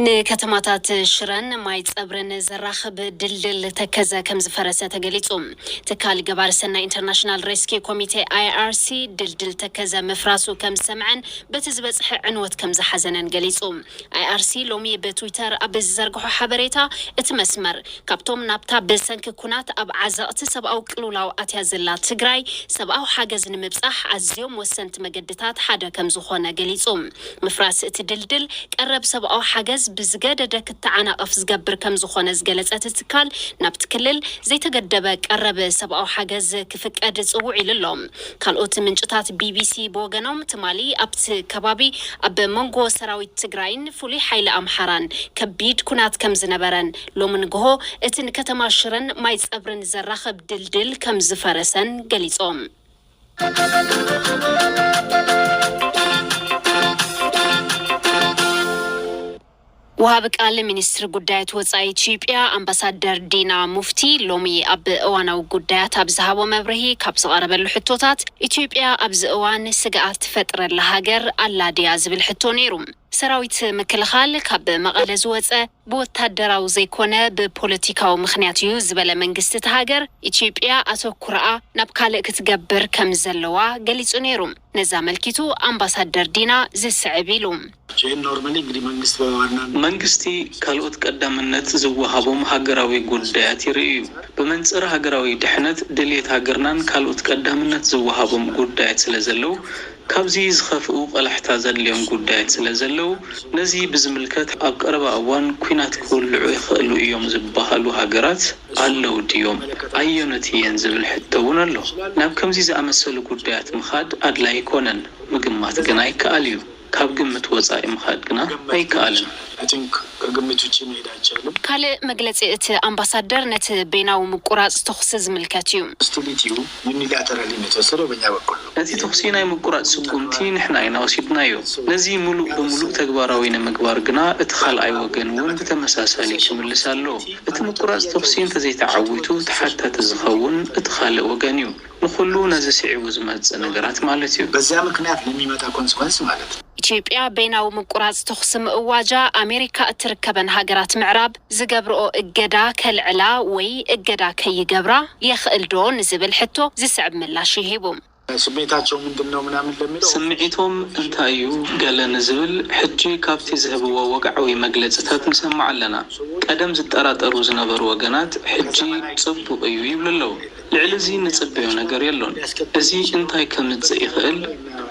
ንከተማታት ሽረን ማይ ጸብርን ዘራኽብ ድልድል ተከዘ ከም ዝፈረሰ ተገሊጹ። ትካል ገባሪ ሰናይ ኢንተርናሽናል ሬስኪ ኮሚቴ፣ I R C፣ ድልድል ተከዘ ምፍራሱ ከም ዝሰምዐን በቲ ዝበጽሐ ዕንወት ከም ዝሓዘነን ገሊጹ። I R C ሎሚ ብትዊተር ኣብ ዝዘርግሖ ሓበሬታ፣ እቲ መስመር ካብቶም ናብታ ብሰንኪ ኩናት ኣብ ዓዘቕቲ ሰብኣዊ ቅልውላው ኣትያ ዘላ ትግራይ ሰብኣዊ ሓገዝ ንምብጻሕ ኣዝዮም ወሰንቲ መገድታት ሓደ ከም ዝኾነ ገሊጹ። ምፍራስ እቲ ድልድል ቀረብ ሰብኣዊ ሓገዝ ብዝገደደ ክተዓናቐፍ ዝገብር ከም ዝኾነ ዝገለጸ እቲ ትካል፣ ናብቲ ክልል ዘይተገደበ ቀረብ ሰብኣዊ ሓገዝ ክፍቀድ ጽውዕ ኢሉ ኣሎ። ካልኦት ምንጭታት ቢቢሲ ብወገኖም፣ ትማሊ ኣብቲ ከባቢ ኣብ መንጎ ሰራዊት ትግራይን ፍሉይ ሓይሊ ኣምሓራን ከቢድ ኩናት ከም ዝነበረን፣ ሎሚ ንግሆ እቲ ንከተማ ሽረን ማይ ጸብርን ዘራኽብ ድልድል ከም ዝፈረሰን ገሊጾም። ወሃቢ ቃል ሚኒስትሪ ጉዳያት ወጻኢ ኢትዮጵያ ኣምባሳደር ዲና ሙፍቲ ሎሚ ኣብ እዋናዊ ጉዳያት ኣብ ዝሃቦ መብርሂ፣ ካብ ዝቐረበሉ ሕቶታት፣ ኢትዮጵያ ኣብዚ እዋን ስግኣት ትፈጥረላ ሃገር ኣላ ድያ ዝብል ሕቶ ነይሩ። ሰራዊት ምክልኻል ካብ መቐለ ዝወጸ ብወታደራዊ ዘይኮነ ብፖለቲካዊ ምኽንያት እዩ ዝበለ መንግስቲ እቲ ሃገር፣ ኢትዮጵያ ኣተኩረኣ ናብ ካልእ ክትገብር ከም ዘለዋ ገሊጹ ነይሩ። ነዚ ኣመልኪቱ ኣምባሳደር ዲና ዝስዕብ ኢሉ። ይህን ኖርማሊ እንግዲህ መንግስት በዋና መንግስቲ ካልኦት ቀዳምነት ዝወሃቦም ሃገራዊ ጉዳያት ይርእዩ። ብመንጽር ሃገራዊ ድሕነት፣ ድልየት ሃገርናን ካልኦት ቀዳምነት ዝወሃቦም ጉዳያት ስለ ዘለዉ፣ ካብዚ ዝኸፍኡ ቆላሕታ ዘድልዮም ጉዳያት ስለ ዘለዉ፣ ነዚ ብዝምልከት ኣብ ቀረባ እዋን ኲናት ክውልዑ ይኽእሉ እዮም ዝበሃሉ ሃገራት ኣለዉ ድዮም? ኣየኖት እየን ዝብል ሕቶ እውን ኣሎ። ናብ ከምዚ ዝኣመሰሉ ጉዳያት ምኻድ ኣድላይ ኣይኮነን፣ ምግማት ግን ኣይከኣል እዩ። ካብ ግምት ወጻኢ ምኻድ ግና ኣይከኣልን። I think ከግምት ውጭ መሄድ አይቻልም። ካልእ መግለጺ እቲ ኣምባሳደር ነቲ በይናዊ ምቁራጽ ተኹሲ ዝምልከት እዩ። ሆስቲሊቲው ዩኒላተራሊ ነው የተወሰደው በእኛ በኩል ነው። ነቲ ተኹሲ ናይ ምቁራጽ ስጉምቲ ንሕና ኢና ወሲድናዮ። ነዚ ምሉእ ብምሉእ ተግባራዊ ንምግባር ግና እቲ ካልኣይ ወገን እውን ብተመሳሳሊ ክምልስ ኣለዎ። እቲ ምቁራጽ ተኹሲ እንተዘይተዓዊቱ ተሓታቲ ዝኸውን እቲ ካልእ ወገን እዩ። ንኹሉ ነዚ ስዒቡ ዝመጽእ ነገራት ማለት እዩ። በዚያ ምክንያት ለሚመጣ ኮንስኮንስ ማለት ነው። ኢትዮጵያ በይናዊ ምቁራጽ ተኹሲ ምእዋጃ ኣሜሪካ እትርከበን ሃገራት ምዕራብ ዝገብርኦ እገዳ ከልዕላ ወይ እገዳ ከይገብራ የኽእል ዶ ንዝብል ሕቶ ዝስዕብ ምላሽ ይሂቡ። ስሜታቸው ምንድን ነው ምናምን ለሚለው ስምዒቶም እንታይ እዩ ገለ ንዝብል ሕጂ ካብቲ ዝህብዎ ወግዓዊ መግለጽታት ንሰምዕ ኣለና። ቀደም ዝጠራጠሩ ዝነበሩ ወገናት ሕጂ ጽቡቕ እዩ ይብሉ ኣለዉ። ልዕሊ እዚ ንጽበዮ ነገር የሎን። እዚ እንታይ ከምጽእ ይኽእል፣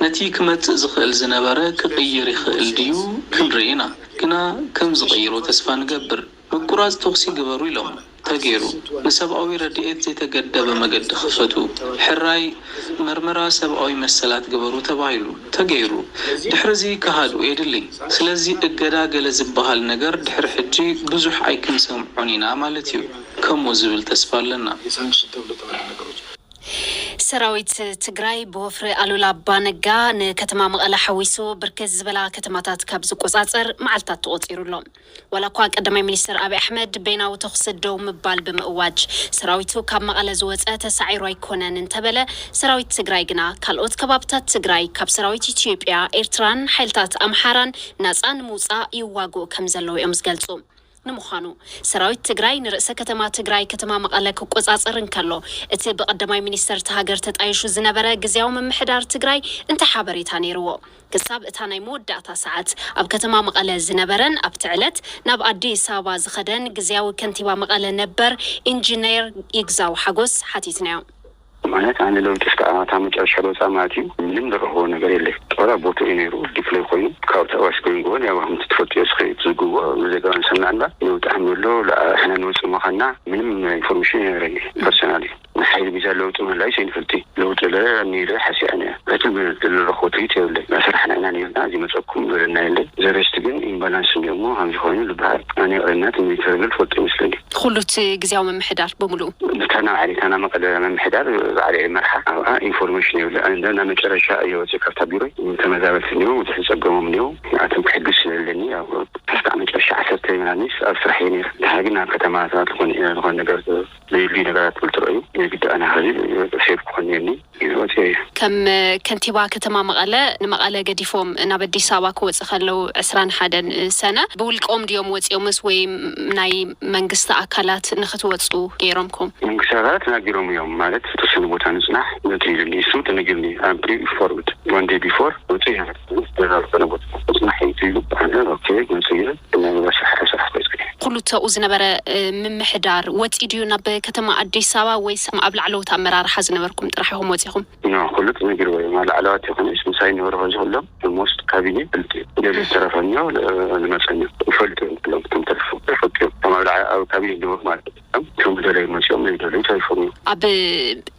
ነቲ ክመጽእ ዝኽእል ዝነበረ ክቕይር ይኽእል ድዩ ክንርኢ ኢና። ግና ከም ዝቕይሮ ተስፋ ንገብር። ምቁራጽ ተኹሲ ግበሩ ኢሎም። ተገይሩ። ንሰብኣዊ ረድኤት ዘይተገደበ መገዲ ክፈቱ። ሕራይ መርመራ ሰብኣዊ መሰላት ግበሩ ተባሂሉ። ተገይሩ። ድሕሪ እዚ ክሃድኡ የድሊ። ስለዚ እገዳ ገለ ዝበሃል ነገር ድሕሪ ሕጂ ብዙሕ ኣይክንሰምዖን ኢና ማለት እዩ። ከምኡ ዝብል ተስፋ ኣለና። የሳንክሽን ተብሎ ተባለ ነገሮች ሰራዊት ትግራይ ብወፍሪ ኣሉላ ኣባነጋ ንከተማ መቐለ ሓዊሱ ብርክት ዝበላ ከተማታት ካብ ዝቆጻጸር መዓልታት ተቖጺሩ ኣሎ። ዋላ እኳ ቀዳማይ ሚኒስትር ኣብይ ኣሕመድ በይናዊ ተኹሲ ደው ምባል ብምእዋጅ ሰራዊቱ ካብ መቐለ ዝወጸ ተሳዒሩ ኣይኮነን እንተበለ፣ ሰራዊት ትግራይ ግና ካልኦት ከባብታት ትግራይ ካብ ሰራዊት ኢትዮጵያ፣ ኤርትራን ሓይልታት ኣምሓራን ናጻ ንምውጻእ ይዋግኡ ከም ዘለዉ እዮም ዝገልጹ። ንምዃኑ ሰራዊት ትግራይ ንርእሰ ከተማ ትግራይ ከተማ መቐለ ክቆጻጸር እንከሎ፣ እቲ ብቐዳማይ ሚኒስተር እታ ሃገር ተጣይሹ ዝነበረ ግዝያዊ ምምሕዳር ትግራይ እንታይ ሓበሬታ ነይርዎ? ክሳብ እታ ናይ መወዳእታ ሰዓት ኣብ ከተማ መቐለ ዝነበረን ኣብቲ ዕለት ናብ ኣዲስ ኣበባ ዝኸደን ግዝያዊ ከንቲባ መቐለ ነበር ኢንጂነር ይግዛው ሓጎስ ሓቲትናዮ። ማለት ኣነ ለውጢ እስከ ኣታ መጨረሻ ለውጣ ማለት እዩ። ምንም ዝረኽቦ ነገር የለ። ጦራ ቦትኡ እዩ ነይሩ፣ ዲፕሎይ ኮይኑ ካብ ተዋሽ ኮይኑ ጎን ያው ከምቲ ትፈልጥዮ እስኸ ትዝግቦ ብዘጋውን ሰምና እንዳ ለውጢ ከም ዘሎ ንሕና ንወፅእ ምዃንና ምንም ኢንፎርሜሽን የነበረኒ ፐርሰናሊ። ንሓይሊ ቢዛ ለውጢ ምህላዩ ሰይንፈልጢ ለውጢ ለ እኒለ ሓሲያ ነ በትል ዝረኽቦ ትሪት የብለ። ስራሕና ኢና ነርና እዚ መፀኩም በለና የለ። ዘረስቲ ግን ኢምባላንስ እንዲሞ ከምዚ ኮይኑ ዝበሃል ኣነ የቕረና ትምህርቲ ተረግል ትፈልጡ ይመስለኒ። ኩሉ እቲ ግዜያዊ ምምሕዳር ብምሉኡ? እታ ናብ ዓሌታ ናብ መቐለ ምምሕዳር ባዕለ መርሓ ኣብኣ ኢንፎርሜሽን የብለ። እንደ ናብ መጨረሻ እየ ወፅእ ካብታ ቢሮይ። ተመዛበልቲ እኒው ብዙሕ ዝፀገሞም እኒው ንኣቶም ክሕግዝ ስለለኒ ኣብ ክሳዕ መጨረሻ ዓሰርተ ምናምን ኣብ ስራሕ እየ ነይረ። ድሓር ግን ኣብ ከተማ ዝኾነ ዝኾነ ነገር ዘየድልዩ ነገራት ትብል ትረኣዩ። ንግዲ ኣና ኸዚ ሴፍ ክኾን የኒ ወፂኦ እየ። ከም ከንቲባ ከተማ መቐለ፣ ንመቐለ ገዲፎም ናብ ኣዲስ ኣበባ ክወፁ ከለዉ ዕስራን ሓደን ሰነ ብውልቆም ድዮም ወፂኦምስ ወይ ናይ መንግስቲ ኣካላት ንክትወፁ ገይሮምኩም? መንግስቲ ኣካላት ተናጊሮም እዮም። ማለት፣ ተወሰነ ቦታ ንፅናሕ ነቲ ኢሉኒ፣ እሱ ተነጊሩኒ። I'm pre informed one day before ወፂኦ እየ። ደራርበነ ቦታ ንፅናሕ እዩ ኢሉ። ኣነ ኦኬ መፅእ እየ። እናበላሸ ሓደ ስራሕ ኮይስኩ። ኩሉ ተኡ ዝነበረ ምምሕዳር ወፂ ድዩ ናብ ከተማ ኣዲስ ኣበባ ወይስ ኣብ ላዕለዎት ኣመራርሓ ዝነበርኩም ጥራሕ ኢኹም ወፂኹም? ኖ፣ ኩሉ ተነጊርዎ እዩ። ላዕለዋት ይኹንስ ምሳይ ነበሩ ኸዚ ኩሎም ሞስት ካቢኔ ፍልጥ እዩ። ገለ ዝተረፈኒ እዩ፣ ዝመፀኒ ይፈልጡ እዮም። ኩሎም እቶም ተርፉ ይፈልጡ እዮም። ከም ኣብ ላዕ-፣ ኣብ ካቢኔ ዝነበሩ ማለት እዩ። ከም ደለዩ መፂኦም፣ ዘይደለዩ ተሪፎም እዮም። ኣብ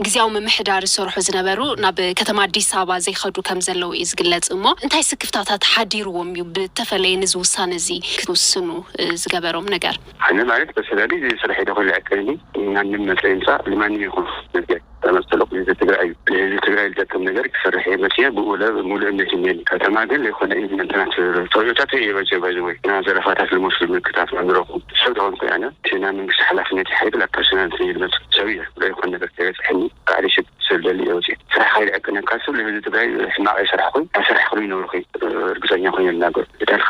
ግዜያዊ ምምሕዳር ዝሰርሑ ዝነበሩ ናብ ከተማ ኣዲስ ኣበባ ዘይኸዱ ከም ዘለዉ እዩ ዝግለጽ። እሞ እንታይ ስክፍታታት ሓዲርዎም እዩ ብተፈለየ ነዚ ውሳነ እዚ ክትውስኑ፣ እ፣ ዝገበሮም ነገር? ኣነ ማለት በሰላሊ እዚ ስራሕ ዶ ክልዕቀኒ፣ ማንም መፀ ይምፃእ፣ ንማንም ይኹን ነገር ተመሰለኩ ህዝቢ ትግራይ እዩ። ንህዝቢ ትግራይ ዝጠቅም ነገር ክሰርሕ እየ መፅየ፣ ብኡ ለ-፣ ሙሉእ እምነት እኒአኒ። ከተማ ግን ዘይኮነ ኢንቨንትናት ተሪኦታት እየ መፅየ። ባይዘወይ፣ ና ዘረፋታት ዝመስሉ ምልክታት መምረኹ ሰብ ተኾንኩ ኣነ፣ እቲ ናይ መንግስቲ ሓላፍነት ይሓይል ኣብ ፐርሰናል ዝመፅእ ሰብ እየ። ዘይኮነ ነገር ከይበፅሐኒ፣ ባዕሊ ሽግ ስደሊ እየ ወፅየ። ስራሕ ከይልዕቅነካ ስብ ንህዝቢ ትግራይ ሕማቕ ይሰራሕኩ፣ ኣይሰራሕኩ ይነብርኩ። ርግፀኛ ኮይነ ልናገር። እታ ልካ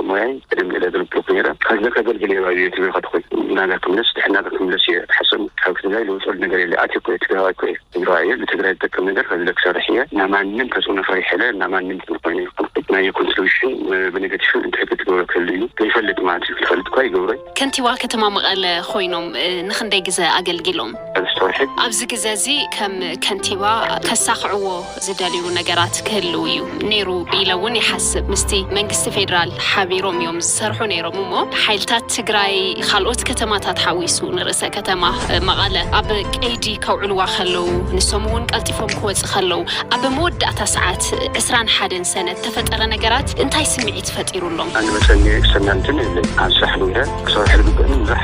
ሞያይ ቅድም ኢለ ኣገልግሎት ነይረ። ከዚ ከገልግል እየ ባዩ ትብል ከድኩ። ናገር ክምለስ፣ ድሕር ናገር ክምለስ እየ ሓሰብ። ካብ ትግራይ ልወፅሉ ነገር የለ። ኣትየ እኮ እየ፣ ትግራዋይ እኮ እየ። ትግራዋይ እየ፣ ንትግራይ ዝጠቅም ነገር ከዚ ክሰርሕ እየ። እና ማንም ተፅዕኖ ፈሪሐ ለ፣ እና ማንም ትብል ኮይነ ይኹን። ናይ ኮንትሪቢሽን ብኔጋቲቭ እንታይ ክትገብሮ ክህሉ እዩ ዘይፈልጥ ማለት እዩ። ትፈልጥ እኳ ይገብሮ እዩ። ከንቲባ ከተማ መቐለ ኮይኖም፣ እ፣ ንኽንደይ ግዘ ኣገልጊሎም? ሰለስተ ወርሒ። ኣብዚ ግዘ እዚ ከም ከንቲባ ከሳኽዕዎ ዝደልዩ ነገራት ክህልው እዩ ነይሩ ኢለ እውን ይሓስብ። ምስቲ መንግስቲ ፌዴራል ሓቢሮም እዮም ዝሰርሑ ነይሮም። እሞ ሓይልታት ትግራይ፣ ካልኦት ከተማታት ሓዊሱ፣ ንርእሰ ከተማ መቐለ ኣብ ቀይዲ ከውዕልዋ ከለዉ፣ ንሶም እውን ቀልጢፎም ክወፁ ከለዉ፣ ኣብ መወዳእታ ሰዓት ዕስራን ሓደን ሰነ ተፈጠረ ነገራት እንታይ ስምዒት ፈጢሩሎም? ኣንበሰኒ ክሰናንትን የለ ኣብ ስራሕ ነይረ። ክሰርሕ ዝግበእኒ ብዙሕ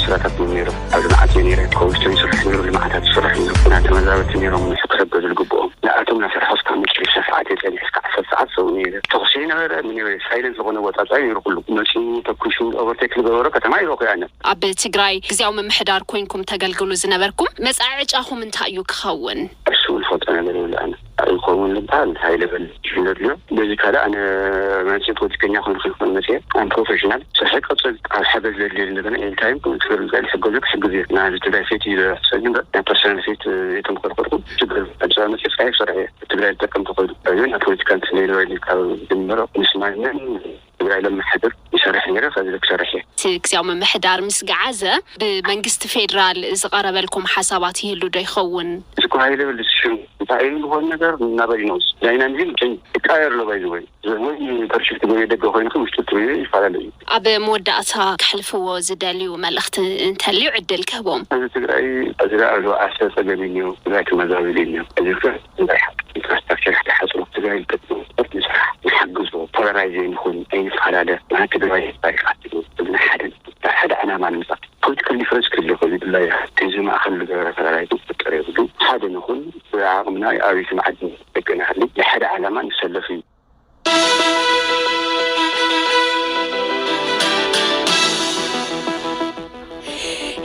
ስራታት ነይሩ። ኣብ ልምዓት እየ ነይረ። ኮብልስቶን ይስራሕ ነይሩ፣ ልምዓታት ይስራሕ ነይሩ። እና ተመዛበልቲ ነይሮም ክሕገዙ ዝግብኦም። ንኣቶም እናሰርሐ እስካብ መጨረሻ ሰዓት እየ ጸኒሐ፣ እስካብ ዓሰርተ ሰዓት ሰው ነይረ። ተኹሲ ነበረ፣ ምን ነበረ፣ ሳይለንት ዝኾነ ቦታ ጥራይ ነይሩ ኩሉ። መጺኡ ተኩሱ ኦቨርቴክ ዝገበሮ ከተማ ይረኹ ኣነ። ኣብ ትግራይ ግዜያዊ ምምሕዳር ኮይንኩም ተገልግሉ ዝነበርኩም መጻኢ ዕጫኹም እንታይ እዩ ክኸውን? እሱ ዝፈልጦ ነገር የብለ ኣነ። ይኸውን ዝበሃል ሃይ ሌቨል ሽንደር ድዮ? በዚ ካልእ ኣነ መጽእ ፖለቲከኛ ኮይኑ ክልኮን መጽእ ኣን ፕሮፌሽናል ስርሐ ቀጽል ኣብ ሓገዝ ዘድልየ እንደገና ኤኒ ታይም ክብል ዝሕገዙ ክሕግዝ እየ። ንህዝቢ ትግራይ ፌት እዩ ዘሕሰብ እምበር ናይ ፐርሰናል ፌት እየተምኮርኮርኩ ችግር ኣዲስ ኣበባ መጽእ ስራሕ ክሰርሕ እየ። ትግራይ ዝጠቅም ተኮይኑ እዩ ናይ ፖለቲካ እንትን ኢለ ካብ ዝምበሮ ምስ ማንም ትግራይ ለመሓድር ይሰርሕ ነይረ፣ ከዚ ክሰርሕ እየ። እቲ ግዜያዊ ምምሕዳር ምስ ገዓዘ ብመንግስቲ ፌዴራል ዝቐረበልኩም ሓሳባት ይህሉ ዶ ይኸውን? እዚ እኮ ሃይ ሌቨል ዲሲሽን እንታይ እዩ ዝኾን ነገር እናበል ይነውስ ዳይናሚዝም ቸንጅ ይቃየር ኣሎ ባይ ዝወይ ወይ ፐርሽፍት ገበየ ደገ ኮይኑ ውሽጡ ትሪዮ ይፈላለ እዩ። ኣብ መወዳእታ ከሕልፍዎ ዝደልዩ መልእኽቲ እንተልዩ ዕድል ክህቦም። ህዝቢ ትግራይ እዚ ዳ ኣሎ ዓሰርተ ጸገም እዩ። ትግራይ ትመዛብል እዩ። እዚ ከ እንታይ ሓቂ ኢንፍራስትራክቸር ተሓጽሮ ትግራይ ልጠቅም ስፖርት ንስራሕ ንሓግዞ ፖላራይዝ ንኹን ኣይንፈላለ። ናይ ትግራይ ታሪኻት እዚ ሓደ ሓደ ዕላማ ንምጻእ ፖለቲካል ዲፈረንስ ክህሉ ይኽእል እዩ። ድላያ እዚ ማእኸል ዝገበረ ተጋዳላይ ክፍጠር የብሉ። ሓደ ንኹን ብዓቕምና ኣብይቲ መዓድን ደቂ ንሃሊ ንሓደ ዓላማ ንሰለፍ እዩ።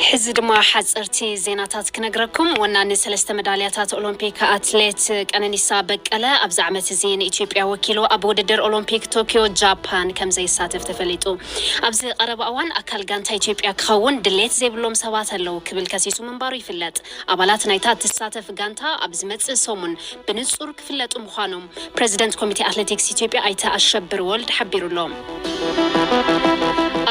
ሕዚ ድማ ሓፀርቲ ዜናታት ክነግረኩም። ወናኒ ሰለስተ መዳልያታት ኦሎምፒክ ኣትሌት ቀነኒሳ በቀለ ኣብዚ ዓመት እዚ ንኢትዮጵያ ወኪሉ ኣብ ውድድር ኦሎምፒክ ቶኪዮ ጃፓን ከም ዘይሳተፍ ተፈሊጡ። ኣብዚ ቀረባ እዋን ኣካል ጋንታ ኢትዮጵያ ክኸውን ድሌት ዘይብሎም ሰባት ኣለዉ ክብል ከሲሱ ምንባሩ ይፍለጥ። ኣባላት ናይታ እትሳተፍ ጋንታ ኣብ ዝመጽእ ሰሙን ብንጹር ክፍለጡ ምዃኖም ፕረዚደንት ኮሚቴ ኣትሌቲክስ ኢትዮጵያ ኣይተ ኣሸብር ወልድ ሓቢሩ ኣሎ።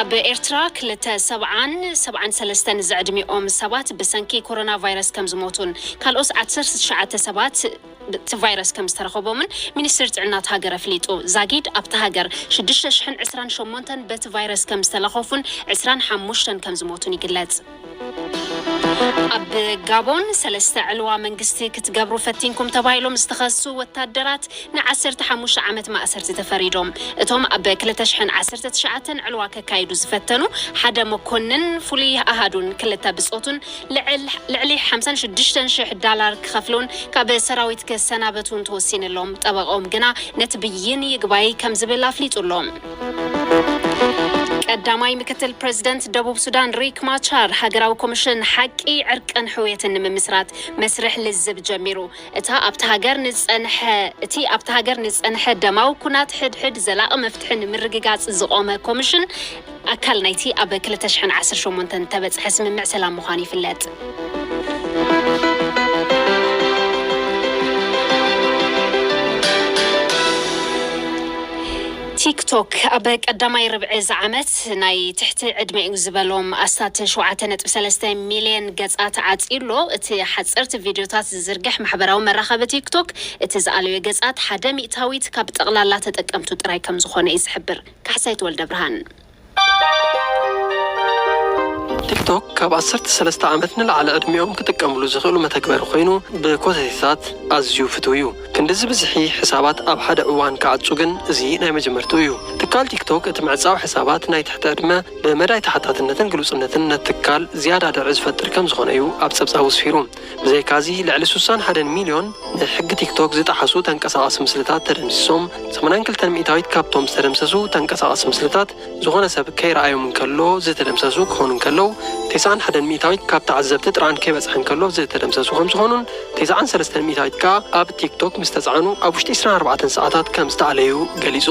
ኣብ ኤርትራ ክልተ ሰብዓን ሰብዓን ሰለስተን ዝዕድሚኦም ሰባት ብሰንኪ ኮሮና ቫይረስ ከም ዝሞቱን ካልኦት ዓሰርተ ትሽዓተ ሰባት እቲ ቫይረስ ከም ዝተረኸቦምን ሚኒስትር ጥዕና እቲ ሃገር ኣፍሊጡ። ዛጊድ ኣብታ ሃገር ሽዱሽተ ሽሕን ዕስራን ሸሞንተን በቲ ቫይረስ ከም ዝተለኸፉን ዕስራን ሓሙሽተን ከም ዝሞቱን ይግለጽ። ኣብ ጋቦን ሰለስተ ዕልዋ መንግስቲ ክትገብሩ ፈቲንኩም ተባሂሎም ዝተኸሱ ወታደራት ንዓሰርተ ሓሙሽተ ዓመት ማእሰርቲ ተፈሪዶም። እቶም ኣብ ክልተ ሽሕን ዓሰርተ ትሽዓተን ዕልዋ ከካይዱ ዝፈተኑ ሓደ መኮንን፣ ፍሉይ ኣሃዱን ክልተ ብጾቱን ልዕል-፣ ልዕሊ ሓምሳን ሽዱሽተን ሽሕ ዳላር ክኸፍሉን ካብ ሰራዊት ክሰናበቱን ተወሲንሎም። ጠበቆም ግና ነቲ ብይን ይግባይ ከም ዝብል ኣፍሊጡ ኣሎ። ቀዳማይ ምክትል ፕረዚደንት ደቡብ ሱዳን ሪክ ማቻር፣ ሃገራዊ ኮሚሽን ሓቂ፣ ዕርቅን ሕውየትን ንምምስራት መስርሕ ልዝብ ጀሚሩ። እታ ኣብቲ ሃገር ንዝጸንሐ እቲ ኣብቲ ሃገር ንዝጸንሐ ደማዊ ኩናት ሕድሕድ ዘላቒ መፍትሒ ንምርግጋጽ ዝቖመ ኮሚሽን፣ ኣካል ናይቲ ኣብ ክልተ ሽሕን ዓሰርተ ሸሞንተን ተበጽሐ ስምምዕ ሰላም ምዃኑ ይፍለጥ። ቲክቶክ ኣብ ቀዳማይ ርብዒ እዚ ዓመት ናይ ትሕቲ ዕድመ እዩ ዝበሎም ኣስታት ሸውዓተ ነጥቢ ሰለስተ ሚልዮን ገጻት ዓጺዩ ኣሎ። እቲ ሓጸርቲ ቪድዮታት ዝዝርግሕ ማሕበራዊ መራኸቢ ቲክቶክ፣ እቲ ዝኣለዮ ገጻት ሓደ ሚእታዊት ካብ ጠቕላላ ተጠቀምቱ ጥራይ ከም ዝኾነ እዩ ዝሕብር። ካሕሳይ ተወልደ ብርሃን። ቲክቶክ ካብ ዓሰርተ ሰለስተ ዓመት ንላዕሊ ዕድሚኦም ክጥቀምሉ ዝኽእሉ መተግበሪ ኮይኑ፣ ብኮተቴታት ኣዝዩ ፍቱው እዩ። ክንድዚ ብዝሒ ሕሳባት ኣብ ሓደ እዋን ክዓጹ ግን እዚ ናይ መጀመርትኡ እዩ። ትካል ቲክቶክ እቲ ምዕጻው ሕሳባት ናይ ትሕቲ ዕድመ ብመዳይ ተሓታትነትን ግሉጽነትን ነቲ ትካል ዝያዳ ድዒ ዝፈጥር ከም ዝኾነ እዩ ኣብ ጸብጻቡ ስፊሩ። ብዘይካዚ፣ ልዕሊ ስሳን ሓደን ሚልዮን ንሕጊ ቲክቶክ ዝጠሓሱ ተንቀሳቓሲ ምስልታት ተደምሲሶም፣ ሰማንያን ክልተን ሚእታዊት ካብቶም ዝተደምሰሱ ተንቀሳቓሲ ምስልታት ዝኾነ ሰብ ከይረኣዮም እንከሎ ዝተደምሰሱ ክኾኑ እንከለዉ፣ ተስዓን ሓደን ሚእታዊት ካብ ተዓዘብቲ ጥርዓን ከይበጽሐ እንከሎ ዝተደምሰሱ ከም ዝኾኑን፣ ተስዓን ሰለስተን ሚእታዊት ከኣ ኣብ ቲክቶክ ምስ ተጻዕኑ ኣብ ውሽጢ ዕስራን ኣርባዕተን ሰዓታት ከም ዝተኣለዩ ገሊጹ።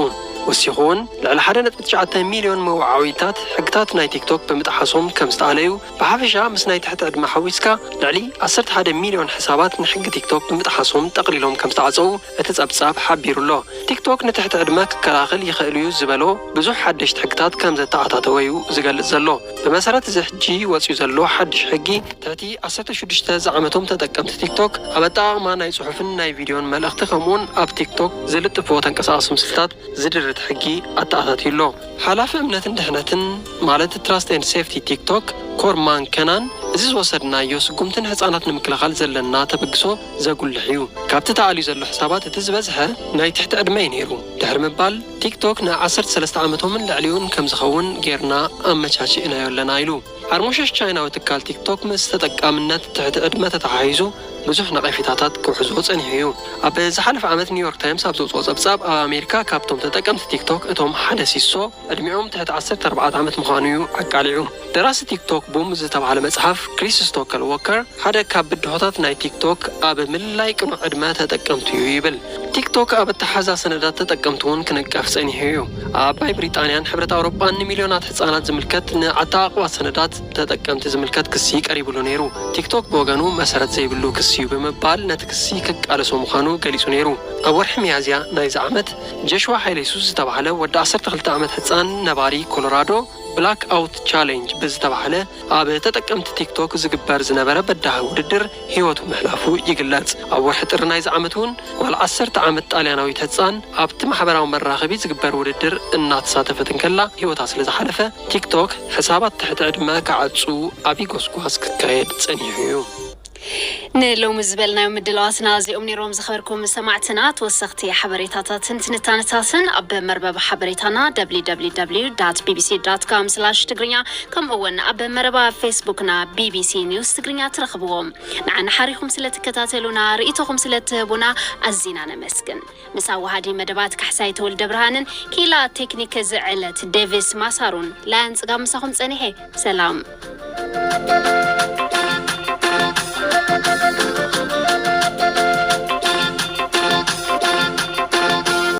ወሲኹ እውን፣ ልዕሊ ሓደ ነጥቢ ትሽዓተ ሚልዮን መወዓውዒታት ሕግታት ናይ ቲክቶክ ብምጥሓሶም ከም ዝተኣለዩ፣ ብሓፈሻ ምስ ናይ ትሕቲ ዕድመ ሓዊስካ ልዕሊ ዓሰርተ ሓደ ሚልዮን ሕሳባት ንሕጊ ቲክቶክ ብምጥሓሶም ጠቕሊሎም ከም ዝተዓጸዉ እቲ ጸብጻብ ሓቢሩ ኣሎ። ቲክቶክ ንትሕቲ ዕድመ ክከላኸል ይኽእል እዩ ዝበሎ ብዙሕ ሓደሽቲ ሕግታት ከም ዘተኣታተወ እዩ ዝገልጽ ዘሎ። ብመሰረት እዚ ሕጂ ወጺኡ ዘሎ ሓድሽ ሕጊ፣ ትሕቲ ዓሰርተ ሽዱሽተ ዝዓመቶም ተጠቀምቲ ቲክቶክ ኣብ ኣጠቓቕማ ናይ ጽሑፍን ናይ ቪድዮን መልእኽቲ፣ ከምኡውን ኣብ ቲክቶክ ዝልጥፍዎ ተንቀሳቓሲ ምስልታት ዝድርት ሕጊ ኣተኣታትዩ ኣሎ። ሓላፊ እምነትን ድሕነትን ማለት ትራስት ኤንድ ሴፍቲ ቲክቶክ ኮርማን ከናን፣ እዚ ዝወሰድናዮ ስጉምቲ ንህጻናት ንምክልኻል ዘለና ተበግሶ ዘጉልሕ እዩ። ካብቲ ተኣልዩ ዘሎ ሕሳባት እቲ ዝበዝሐ ናይ ትሕቲ ዕድመ እዩ ነይሩ ድሕሪ ምባል፣ ቲክቶክ ን ዓሰርተ ሰለስተ ዓመቶምን ልዕሊኡን ከም ዝኸውን ጌርና ኣመቻችእናዮ ኣለና ኢሉ። ዓርሞሸሽ ቻይናዊ ትካል ቲክቶክ ምስ ተጠቃምነት ትሕቲ ዕድመ ተተሓሒዙ ብዙሕ ነቐፌታታት ክውሕዞ ጸኒሑ እዩ። ኣብ ዝሓለፈ ዓመት ኒውዮርክ ታይምስ ኣብ ዘውጽኦ ጸብጻብ፣ ኣብ ኣሜሪካ ካብቶም ተጠቀምቲ ቲክቶክ እቶም ሓደ ሲሶ ዕድሚኦም ትሕቲ ዓሰርተ ኣርባዕተ ዓመት ምዃኑ እዩ ኣቃሊዑ። ደራሲ ቲክቶክ ቡም ዝተባህለ መጽሓፍ ክሪስ ስቶከል ዎከር ሓደ ካብ ብድሆታት ናይ ቲክቶክ ኣብ ምልላይ ቅኑዕ ዕድመ ተጠቀምቱ እዩ ይብል። ቲክቶክ ኣብ ኣተሓዛ ሰነዳት ተጠቀምቲ እውን ክነቀፍ ጸኒሑ እዩ። ኣብ ዓባይ ብሪጣንያን ሕብረት ኣውሮጳን ንሚልዮናት ህጻናት ዝምልከት ንኣተዓቕባ ሰነዳት ተጠቀምቲ ዝምልከት ክሲ ቀሪብሉ ነይሩ። ቲክቶክ ብወገኑ መሰረት ዘይብሉ ክሲ እዩ ብምባል ነቲ ክሲ ክቃለሶ ምዃኑ ገሊጹ ነይሩ። ኣብ ወርሒ ሚያዝያ ናይዚ ዓመት ጀሽዋ ሓይለ የሱስ ዝተባህለ ወዲ ዓሰርተ ክልተ ዓመት ህጻን ነባሪ ኮሎራዶ ብላክ ኣውት ቻሌንጅ ብዝተባህለ ኣብ ተጠቀምቲ ቲክቶክ ዝግበር ዝነበረ በዳሂ ውድድር ህይወቱ ምሕላፉ ይግለጽ። ኣብ ወርሒ ጥሪ ናይዚ ዓመት እውን ጓል ዓሰርተ ዓመት ጣልያናዊት ህጻን ኣብቲ ማሕበራዊ መራኸቢ ዝግበር ውድድር እናተሳተፈት እንከላ ህይወታ ስለ ዝሓለፈ፣ ቲክቶክ ሕሳባት ትሕቲ ዕድመ ክዓጹ ዓብዪ ጎስጓስ ክካየድ ጸኒሑ እዩ። ንሎሚ ዝበልናዮም ምድላዋትና እዚኦም ነይሮም። ዝኸበርኩም ሰማዕትና፣ ተወሰኽቲ ሓበሬታታትን ትንታነታትን ኣብ መርበብ ሓበሬታና ደብሊው ደብሊው ደብሊው ዳት ቢ ቢ ሲ ዳት ኮም ስላሽ ትግርኛ፣ ከምኡ እውን ኣብ መረባ ፌስቡክና ቢ ቢ ሲ ኒውስ ትግርኛ ትረኽብዎም። ንዓና ሓሪኹም ስለ ትከታተሉና፣ ርእይቶኹም ስለ ትህቡና ኣዚና ነመስግን። ምስ ኣወሃዲ መደባት ካሕሳይ ተወልደ ብርሃንን ክኢላ ቴክኒክ ዝዕለት ዴቪስ ማሳሩን ላያን ጽጋብ ምሳኹም ጸኒሐ። ሰላም።